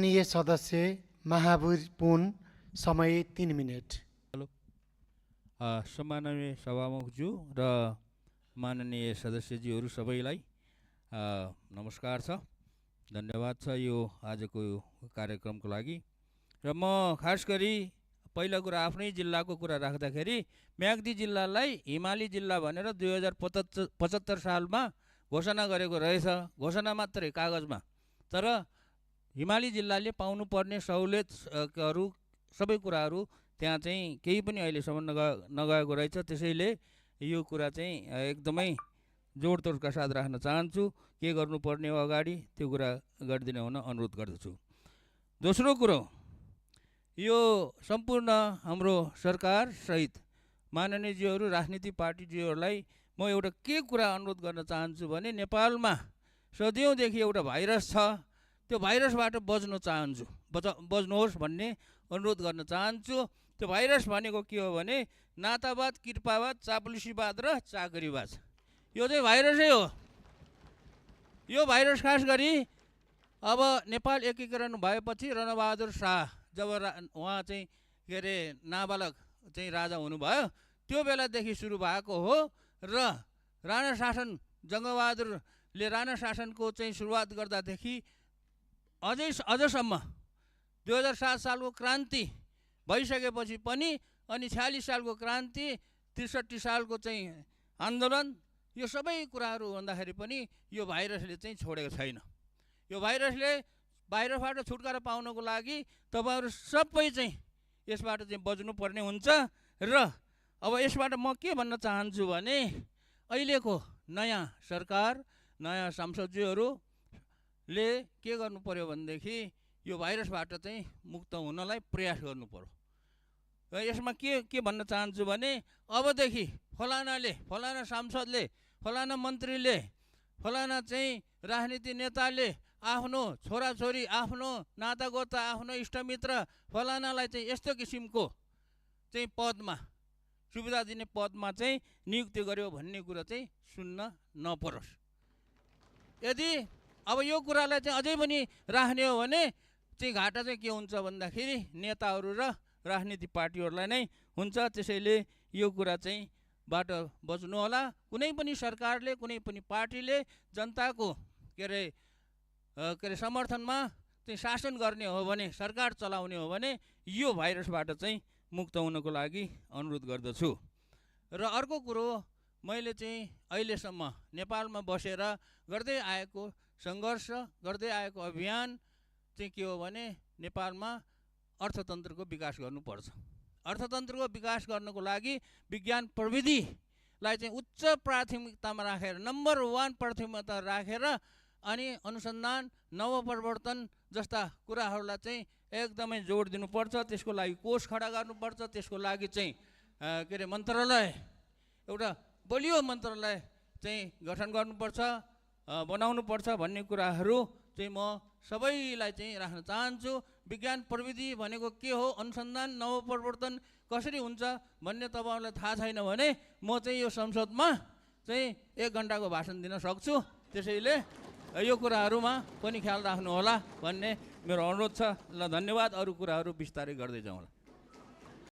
माननीय सदस्य महावीर पुन, समय 3 मिनट। सम्माननीय सभामुखज्यू र माननीय सदस्यज्यूहरू सबैलाई नमस्कार छ, धन्यवाद छ यो आजको कार्यक्रमको लागि। र म खास गरी पहिला कुरा आफ्नै जिल्लाको कुरा राख्दाखेरि म्याग्दी जिल्लालाई हिमाली जिल्ला भनेर 2075 सालमा घोषणा गरेको रहेछ, घोषणा मात्रै कागजमा। तर हिमाली जिल्लाले पाउनुपर्ने सहुलियतहरू सबै कुराहरू त्यहाँ चाहिँ केही पनि अहिलेसम्म नगएको रहेछ। त्यसैले यो कुरा चाहिँ एकदमै जोडतोडका साथ राख्न चाहन्छु। के गर्नुपर्ने हो अगाडि त्यो कुरा गरिदिने हुन अनुरोध गर्दछु। दोस्रो कुरो, यो सम्पूर्ण हाम्रो सरकार सहित माननीयज्यूहरू राजनीतिक पार्टीज्यूहरूलाई म एउटा के कुरा अनुरोध गर्न चाहन्छु भने नेपालमा सदियौँदेखि एउटा भाइरस छ, त्यो भाइरसबाट बच्न चाहन्छु, बच्नुहोस् भन्ने अनुरोध गर्न चाहन्छु। त्यो भाइरस भनेको के हो भने नातावाद, कृपावाद, चाप्लुसीवाद र चाकरीवाद। यो चाहिँ भाइरसै हो। यो भाइरस खास गरी अब नेपाल एकीकरण भएपछि रणबहादुर शाह जब उहाँ चाहिँ के अरे नाबालक चाहिँ राजा हुनुभयो त्यो बेलादेखि सुरु भएको हो। र राणा शासन जङ्गबहादुरले राणा शासनको चाहिँ सुरुवात गर्दादेखि अझसम्म 2007 सालको क्रान्ति भइसकेपछि पनि, अनि 46 सालको क्रान्ति, 63 सालको चाहिँ आन्दोलन, यो सबै कुराहरू भन्दाखेरि पनि यो भाइरसले चाहिँ छोडेको छैन। यो भाइरसबाट छुटकारा पाउनको लागि तपाईँहरू सबै चाहिँ यसबाट चाहिँ बच्नुपर्ने हुन्छ। र अब यसबाट म के भन्न चाहन्छु भने अहिलेको नयाँ सरकार, नयाँ सांसदज्यूहरूले के गर्नु पर्यो भनेदेखि यो भाइरसबाट चाहिँ मुक्त हुनलाई प्रयास गर्नु पर्यो। र यसमा के भन्न चाहन्छु भने अबदेखि फलाना सांसदले, फलाना मन्त्रीले, फलाना चाहिँ राजनीति नेताले आफ्नो छोराछोरी, आफ्नो नातागोता, आफ्नो इष्टमित्र फलानालाई चाहिँ यस्तो किसिमको चाहिँ पदमा, सुविधा दिने पदमा चाहिँ नियुक्ति गर्यो भन्ने कुरा चाहिँ सुन्न नपरोस्। यदि अब यो कुरालाई चाहिँ अझै पनि राख्ने हो भने चाहिँ घाटा चाहिँ के हुन्छ भन्दाखेरि नेताहरू र राजनीतिक पार्टीहरूलाई नै हुन्छ। त्यसैले यो कुरा चाहिँ बाट बच्नु होला। कुनै पनि सरकारले, कुनै पनि पार्टीले जनताको के अरे समर्थनमा चाहिँ शासन गर्ने हो भने, सरकार चलाउने हो भने यो भाइरसबाट चाहिँ मुक्त हुनको लागि अनुरोध गर्दछु। र अर्को कुरो, मैले चाहिँ अहिलेसम्म नेपालमा बसेर गर्दै आएको सङ्घर्ष, गर्दै आएको अभियान चाहिँ के हो भने नेपालमा अर्थतन्त्रको विकास गर्नुपर्छ। अर्थतन्त्रको विकास गर्नको लागि विज्ञान प्रविधिलाई चाहिँ उच्च प्राथमिकतामा राखेर, नम्बर 1 प्राथमिकता राखेर, अनि अनुसन्धान, नवप्रवर्तन जस्ता कुराहरूलाई चाहिँ एकदमै जोड दिनुपर्छ। त्यसको लागि कोष खडा गर्नुपर्छ। त्यसको लागि चाहिँ के अरे मन्त्रालय, एउटा बलियो मन्त्रालय चाहिँ गठन गर्नुपर्छ, बनाउनुपर्छ भन्ने कुराहरू चाहिँ म सबैलाई चाहिँ राख्न चाहन्छु। विज्ञान प्रविधि भनेको के हो, अनुसन्धान, नवप्रवर्तन कसरी हुन्छ भन्ने तपाईँहरूलाई थाहा छैन भने म चाहिँ यो संसदमा चाहिँ 1 घन्टाको भाषण दिन सक्छु। त्यसैले यो कुराहरूमा पनि ख्याल राख्नु होला भन्ने मेरो अनुरोध छ। ल, धन्यवाद। अरू कुराहरू बिस्तारै गर्दै जाउँला।